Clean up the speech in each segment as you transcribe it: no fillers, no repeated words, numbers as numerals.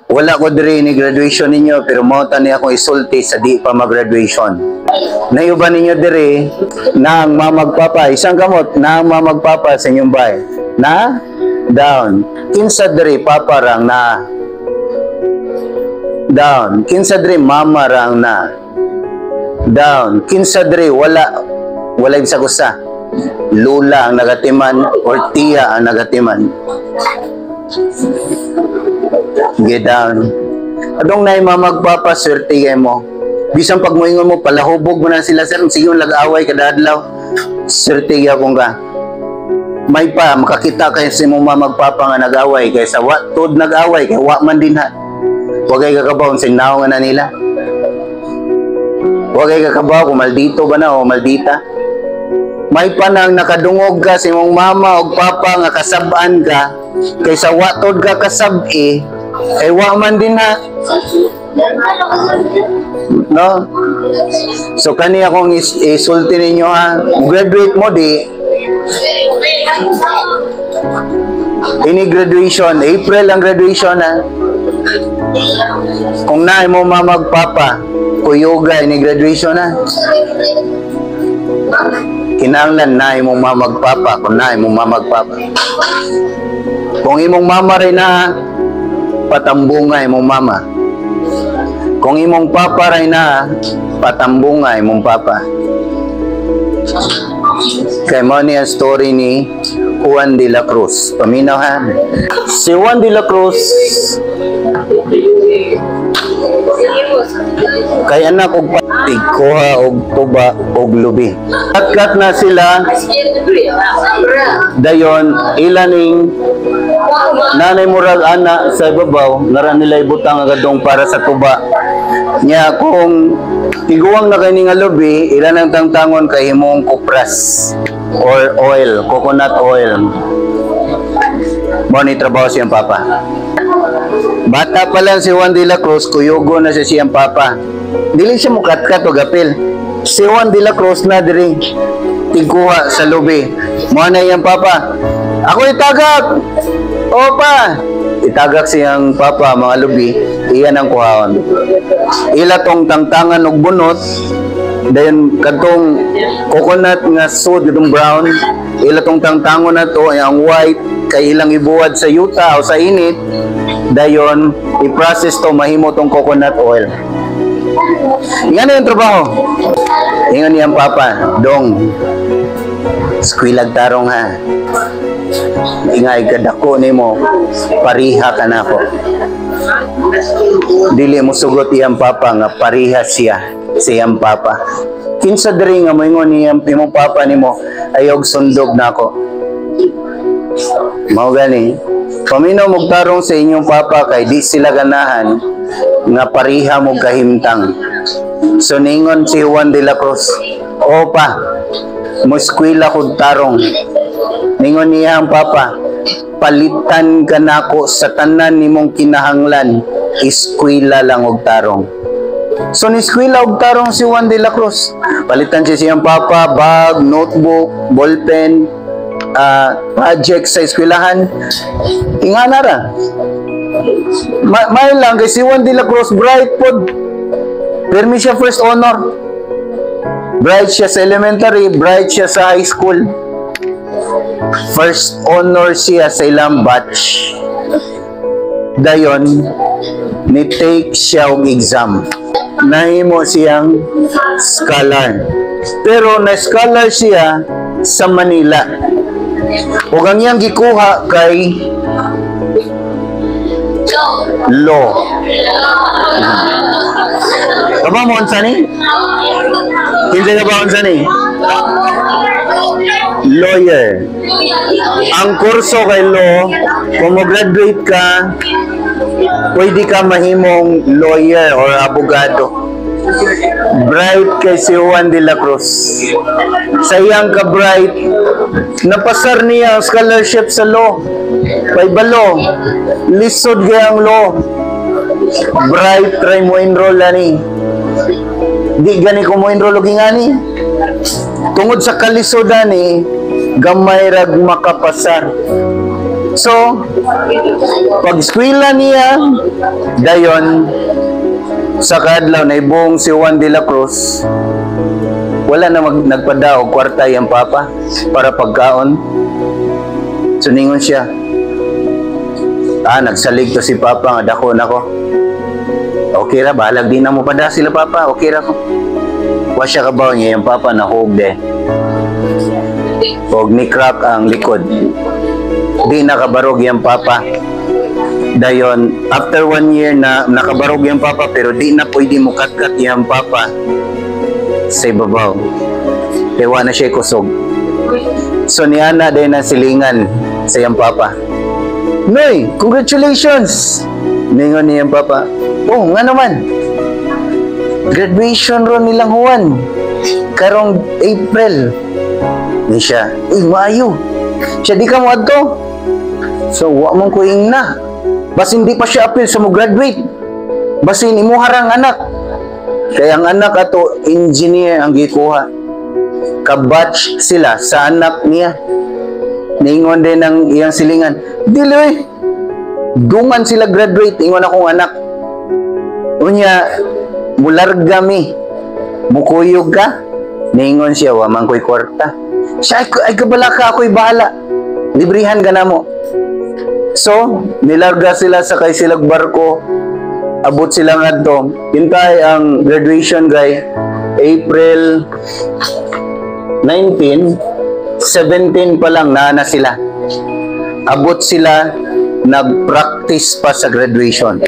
Wala ko diri ni graduation ninyo, pero mao ni akong isulti sa di pa mag-graduation. Nayo ba ninyo diri na ang mamag papa, isang kamot, na ang mamag papa sa inyong bahay? Na? Down. Kinsa diri papa rang na? Down. Kinsa diri mama rang na? Down. Kinsa diri wala wala sa kusa? Lula ang nagatiman or tiya ang nagatiman. Get down. Adong na mamag papa, swerte kay mo. Bisan pag moingon mo, palahubog mo na sila, sir. Sige, lag-away kada adlaw. Swerte gyapon ka. May pa, makakita kay sa imong mamag papa nga nag-away kaysa wa tud nag-away kay wa man din ha. Wa kay kakabaw sa naong na nila. Wa kay kakabaw kung maldito ba na o maldita. May pa nang nakadungog ka sa imong mama o papa nga kasab-an ka kaysa wa tud ka kasab-i kay wa man din ha. No? So kani akong isulti ninyo ha. Graduate mo di ini graduation, April ang graduation ha. Kung naay mo mamag papa, kuyuga ini graduation ha. Kinahanglan naay mo mamag papa kung naay mo mamag papa. Kung imong mama rin na, patambunga imong mama. Kung imong papa rin na, patambunga imong papa. Kay mo ni ang story ni Juan de la Cruz. Paminaw ha. Si Juan de la Cruz kay anak og tigkuha og tuba og lubi. Katkat na sila dayon ilaning nanay murag ana sa ibabaw ngara nila ibutang ang gadong para sa tuba. Nya kung tiguang na kay nga lubi, ilan ang tangtangon kay himong kupras or oil, coconut oil. Mo ni trabaho siyang papa. Bata pa lang si Juan de la Cruz, kuyugo na siya siyang papa. Dili siya mukatkat o gapil. Si Juan de la Cruz na diri tigkuha sa lubi. Mo na iyang papa. Ako itagak! Opa! Itagak siyang papa mga lubi, iyan ang kuhaon. Ila tong tangtangan og bunot, dayon kadtong coconut nga sud kadtong brown, ila tong tangtangon na to ay ang white kay ilang ibuwad sa yuta o sa init, dayon i-process to mahimo tong coconut oil. Ingan na yung trabaho. Ingon niyang papa, "Dong, eskwelag tarong ha. Ingay kadako nimo, pariha ka na ko." Dili mo sugot iyang papa nga pariha siya sa iyang papa. Kinsa diri nga moingon niyang imong papa nimo ayog sundog nako? Mao gani. Paminaw mog tarong sa inyong papa kay di sila ganahan nga pariha mo kahimtang. So ningon si Juan de la Cruz, "Opa, mo eskwela kog tarong." Ningon niya ang papa, "Palitan ka nako sa tanan nimong kinahanglan, eskwela lang og tarong." So ni eskwela og tarong si Juan de la Cruz. Palitan siya siyang papa, bag, notebook, ballpen, project sa eskwelahan. Ingana ra. May lang kay si Juan de la Cruz bright pod. Permi siya first honor. Bright siya sa elementary, bright siya sa high school. First honor siya sa ilang batch. Dayon, ni-take siya og exam. Nahimo siyang scholar. Pero na-scholar siya sa Manila. Ug ang iyang gikuha kay law. Kaba mo unsa ni? Kinsa ka ba unsa ni? Lawyer. Ang kurso kay law, kung mo-graduate ka, pwede ka mahimong lawyer or abogado. Bright kay si Juan de la Cruz. Sa iyang ka-bright, napasar niya ang scholarship sa law. Paybalo, lisod kay ang law. Bright, try mo enroll ani. Di gani ko mo enroll og ingani. Tungod sa kalisodan ni, gamay rag makapasar. So, pag eskwela niya, dayon, sa kadlaw na ibong si Juan de la Cruz, wala na nagpada og kwarta iyang papa para pagkaon. So ningon siya, "Ah, nagsalig to si papa nga dako na ko. Okay ra, bahalag di na mo pada sila papa, okay ra ko." Wa siya kabaw niya yung papa na de. Og ni crack ang likod. Di nakabarog yung papa. Dayon, after one year na nakabarog yung papa pero di na pwede mo katkat yung papa sa ibabaw. Kaya wa na siya kusog. So niana din ang silingan sa iyang papa. "Noy, congratulations!" Ningon niyang papa, "Oh, nga naman. Graduation ron nilang Juan. Karong April." Ni siya, "Uy, maayo. Siya di ka mo adto." So, wa man ko ingna. Basin di pa siya apil sa mo graduate. Basin imuha rang anak. Kaya ang anak ato, engineer ang gikuha. Kabatch sila sa anak niya. Ningon din ang iyang silingan, "Dili oy. Dungan sila graduate, ingon akong anak. Unya, mularga mi. Mukuyog ka?" Ningon siya, "Wa man ko'y kwarta." Siya, "Ay, ay kabala ka, ako'y bahala. Librihan ka na mo." So, nilarga sila, sakay silag barko. Abot sila ngadto. Hintay ang graduation guy, April 19, 17 pa lang naa na sila. Abot sila, nag-practice pa sa graduation.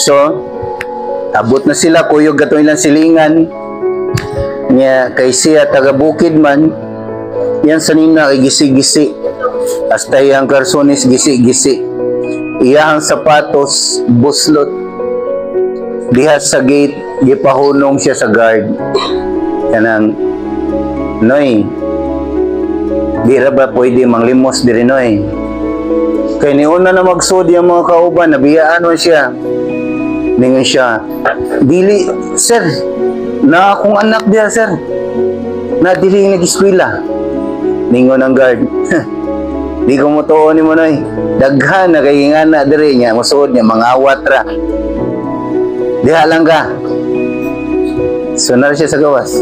So, abot na sila, kuyog gato ilang silingan. Niya, kay siya, taga bukid man, yan sanina kay gisi-gisi. Hasta iyang karsones gisi-gisi. Iyang sapatos, buslot. Diha sa gate, gipahunong siya sa guard. Kanang, "Noy, di ra ba pwede manglimos diri, Noy? Kay niuna na magsud yung mga kauban, nabiyaan mo siya." Ningon siya, "Dili, sir, na akong anak diya, sir. Na dili nag-eskwela." Ningon ang guard, "Di ko mo tuon ni mo, Noy. Daghan na kay nga na diri niya, musuod niya, mangawat ra. Diha lang ka." So nara siya sa gawas.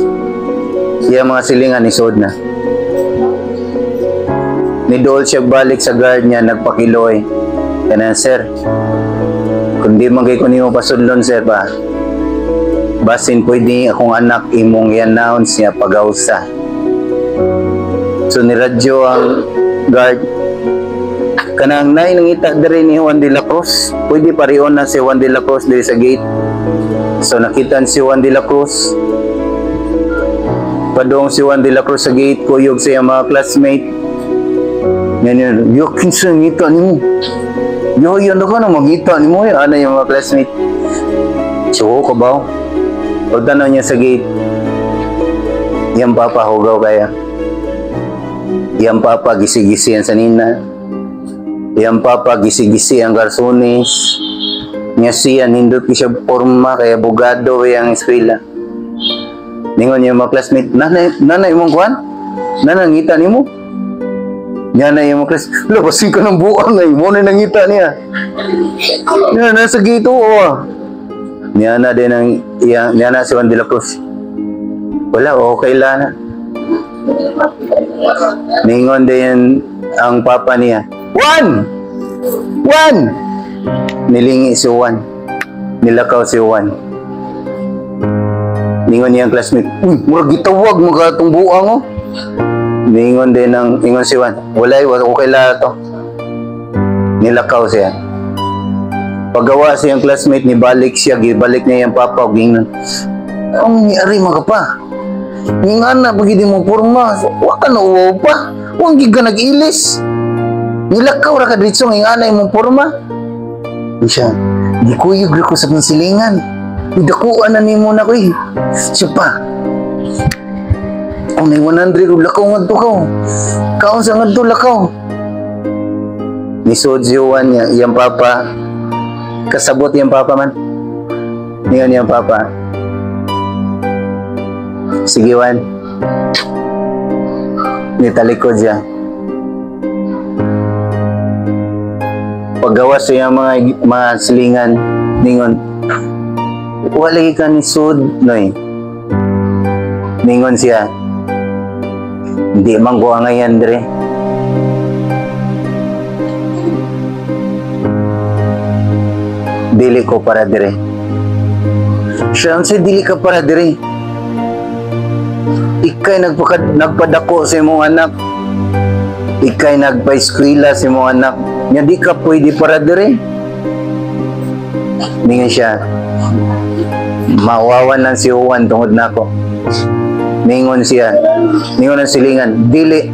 Iya mga silingan ni suod na. Nidool siya balik sa guard niya, nagpakiloy. Kanang, "Sir, kung di man kay ko nimo pasudlon, sir ba, basin pwede akong anak imong i-announce niya pagawsa." So niradyo ang guard. Kanang nay nangita diri ni Juan de la Cruz. Pwede parion na si Juan de la Cruz diri sa gate. So nakita si Juan de la Cruz. Padong si Juan de la Cruz sa gate, kuyog sa iyang mga classmate. Yan yun, "Yo, kinsa ngita nimo? Yo, yan na ka na mangita nimo." Ano yung mga classmate? So, ka ba? Pagtanaw niya sa gate, iyang papa hugaw kaya. Iyang papa gisi-gisi ang sanina. Iyang papa gisi-gisi ang garsones. Nga siya nindot ko siya porma kaya bugado ang eskwela. Ningon niya mga classmate, "Nanay, nanay imong kuan? Nanay ngita nimo?" Niya na yung mga classmate, "Wala, basin ka ng buang ay, mo na nangita niya. Niya, nasa gate oo." Niya na din ang, iya, niya na si Juan de la Cruz. "Wala, okay lang na." Ningon din ang papa niya, "Juan! Juan!" Nilingi si Juan. Nilakaw si Juan. Ningon niya ang classmate, "Uy, murag gitawag mga atong buang oh." Ningon din ang, ingon si Juan, "Wala, wala, okay lang to." Nilakaw siya. Paggawa siyang classmate, ni balik siya, gibalik niya yung papa, ug ingnon, "Ang ari mga pa. Nga na, pag hindi mo porma, wa ka na uwaw pa. Wa gid ka nag-ilis. Nilakaw ra ka dito, nga na imong porma." Di siya, "Gikuyog ra ko sa akong silingan. Idakuan na nimo na ko eh." Siya pa, "Kung nay 100 og lakaw ngadto ka. Kaon sa ngadto lakaw." Nisod si Juan niya, iyang papa, kasabot iyang papa man. Ningon iyang papa, "Sige, Juan." Nitalikod siya. Paggawas sa iyang mga silingan, ningon, "Wala ka ni sud, Noy." Ningon siya, "Hindi man ko angayan dire. Dili ko para dire." Siya, "Unsay dili ka para dire? Ikay nagpadako sa imong anak. Ikay nagpa-eskwela sa imong anak. Nya di ka pwede para dire?" Ningon siya, "Mawawan lang si Juan tungod nako." Ningon siya, ningon ang silingan, "Dili.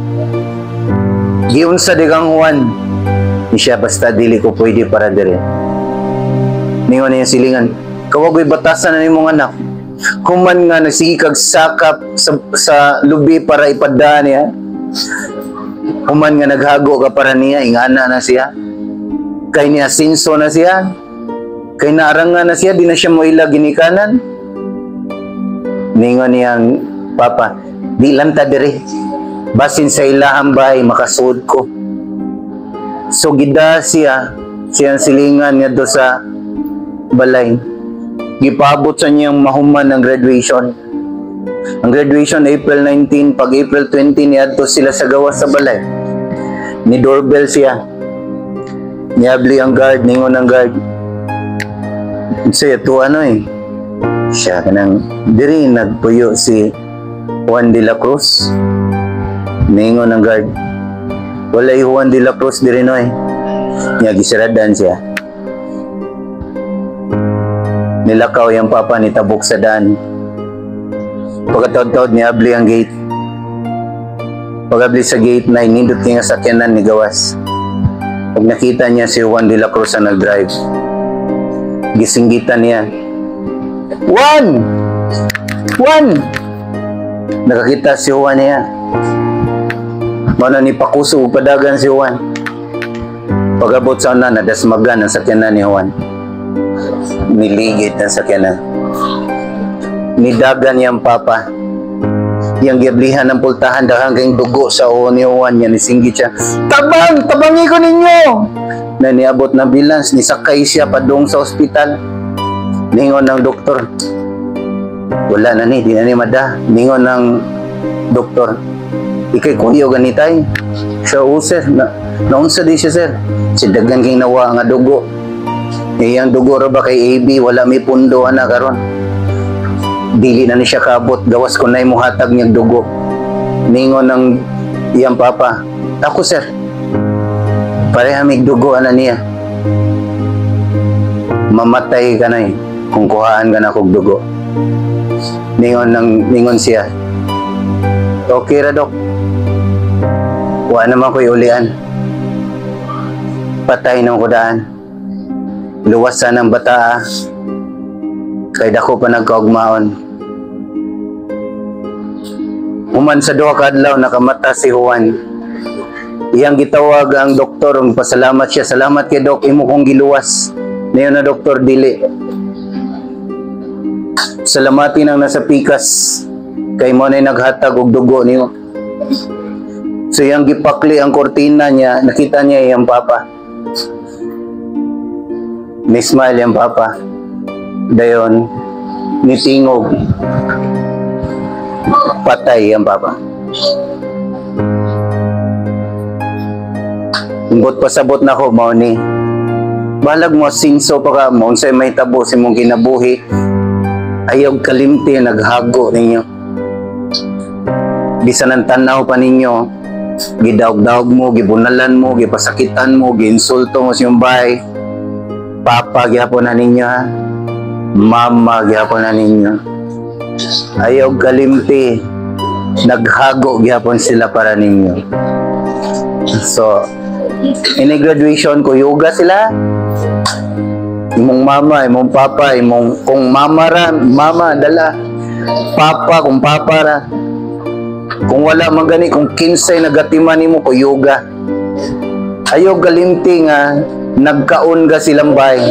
Giunsa di kang Juan?" Ni siya, "Basta dili ko pwede para dire." Ningon niya silingan, "Kawagoy batasan na nimong anak. Human nga nagsige kag sakap sa lubi para ipadaan niya. Human nga naghago ka para niya, ingana na siya. Kay niya sinso na siya. Kay naarangan na siya, di na siya moila ginikanan." Ningon niyang papa, "Di lang ta dire. Basin sa ilahang bahay, makasuod ko." So gida siya, siyang silingan niya do sa balay. Gipaabot sa niyang mahuman ng graduation. Ang graduation April 19, pag April 20 niadto sila sa gawas sa balay. Ni doorbell siya. Niabli ang guard, ningon ang guard, "Siya to ano eh." Siya kanang diri nagpuyo si Juan de la Cruz. Ningon ang guard, "Walay Juan de la Cruz diri, no eh." Nya gisiradan siya. Nilakaw yung papa ni tabok sa daan. Pagkataod-taod niabli ang gate. Pagabli sa gate na nindot kay nga sakyanan ni gawas. Pag nakita niya si Juan de la Cruz ang nag-drive. Gisinggitan niya, "Juan! Juan!" Nakakita si Juan niya. Mana ni pakuso ug padagan si Juan. Pagabot sa una, nadasmagan ang sakyanan ni Juan. Niligid ang sakyanan. Nidagan niyang papa. Yang giablihan ng pultahan, dahang kayong dugo sa ulo ni Juan niya, nisinggit siya, "Tabang! Tabangi ko ninyo!" Na niabot na ambulance, nisakay siya padung sa ospital. Ningon ng doktor, "Wala na ni, di na ni mada." Ningon ng doktor, "Ikay kuyo ganitay." Siya, "Oh, sir, na, naunsa di siya, sir?" Si daghan kay nawa nga dugo. Iyang dugo ra ba kay AB, wala may pundo ana karon. Dili na ni siya kabot, gawas ko na muhatag niyang dugo. Ningon ng iyang papa, "Ako, sir. Pareha mig dugo ana niya. Mamatay ka na eh, kung kuhaan ka na kog dugo." Ningon siya, "Okay ra, dok. Wa naman ko'y ulian. Patay ng kudaan. Luwasan ng bata kay dako pa nagkaugmaon." Human sa duha ka adlaw, nakamata si Juan. Iyang gitawag ang doktor, ang pasalamat siya. "Salamat kay dok, imo kong giluwas." Niyon na doktor, "Dili. Salamatin ang nasa pikas kay mo na naghatag og dugo niyo." So iyang gipakli ang kortina niya, nakita niya iyang papa. Ni smile iyang papa. Dayon, nitingog. Patay iyang papa. Imbot pasabot na ko, mao ni. Balag mo sinso pa ka mo, unsay may tabo sa imong kinabuhi, ayaw kalimti naghago ninyo. Bisan ang tanaw pa ninyo, gidawg-dawg mo, gibunalan mo, gipasakitan mo, giinsulto mo sa iyong bahay. Papa gihapon na ninyo ha. Mama gihapon na ninyo. Ayaw kalimti, naghago gihapon sila para ninyo. So, in graduation ko, yoga sila. Imong mama, imong papa, imong kung mama ra, mama dala. Papa kung papa ra. Kung wala man gani, kung kinsay nagatiman nimo ko yoga. Ayaw galimti nga nagkaon ka silang bay.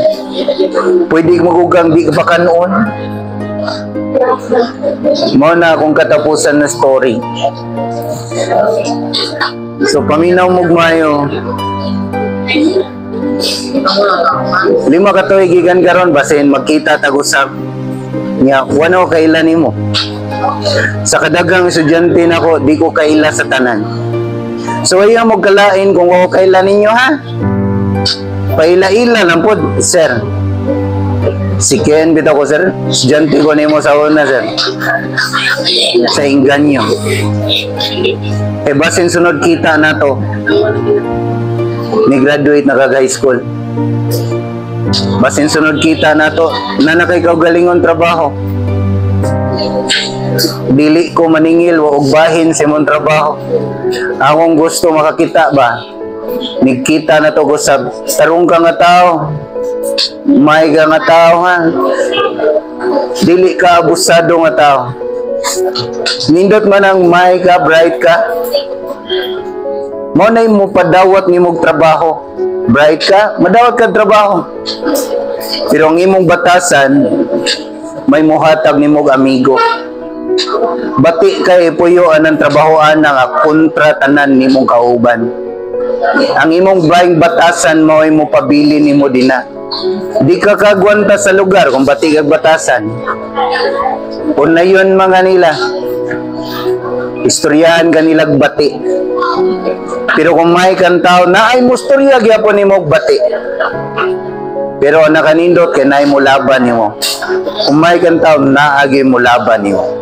Pwede magugang di ka pa kanoon. Mao na akong katapusan na story. So paminaw mo mayo. 5 ka tuig gikan karon, basin magkita tag usab nya, wano kaila nimo. Sa kadaghang estudyante nako, di ko kaila sa tanan. So ayaw mo kalain kung wa ko kaila ninyo, ha. Paila-ila lang pod, sir. Si Ken bitaw ko, sir. Estudyante ko nimo sa una, sir. Sa inganyo. Eh basin sunod kita na to, ni graduate na kag high school. Basin sunod kita na to, na nakay kaugalingon trabaho. Dili ko maningil wa og bahin sa imong trabaho. Akong gusto makakita ba? Nigkita na to usab. Tarong ka nga tao. May ka nga tao, ha. Dili ka abusado nga tao. Nindot man ang may ka, bright ka. Mo na mo padawat nimog trabaho. Bright ka, madawat ka trabaho. Pero ang imong batasan, may muhatag nimog amigo. Bati kay puyoan ang trabahoan nga kontra tanan nimong kauban. Ang imong baing batasan mo ay mo pabili nimo dina. Di ka kagwanta sa lugar kung bati kag batasan. Una yun mga nila. Istoryahan kanilag bati. Pero kung may kang tao na ay mustorya gyapon nimo og bati. Pero ang nakanindot kay naay mo laban nimo. Kung may kang tao naagi mo laban nimo.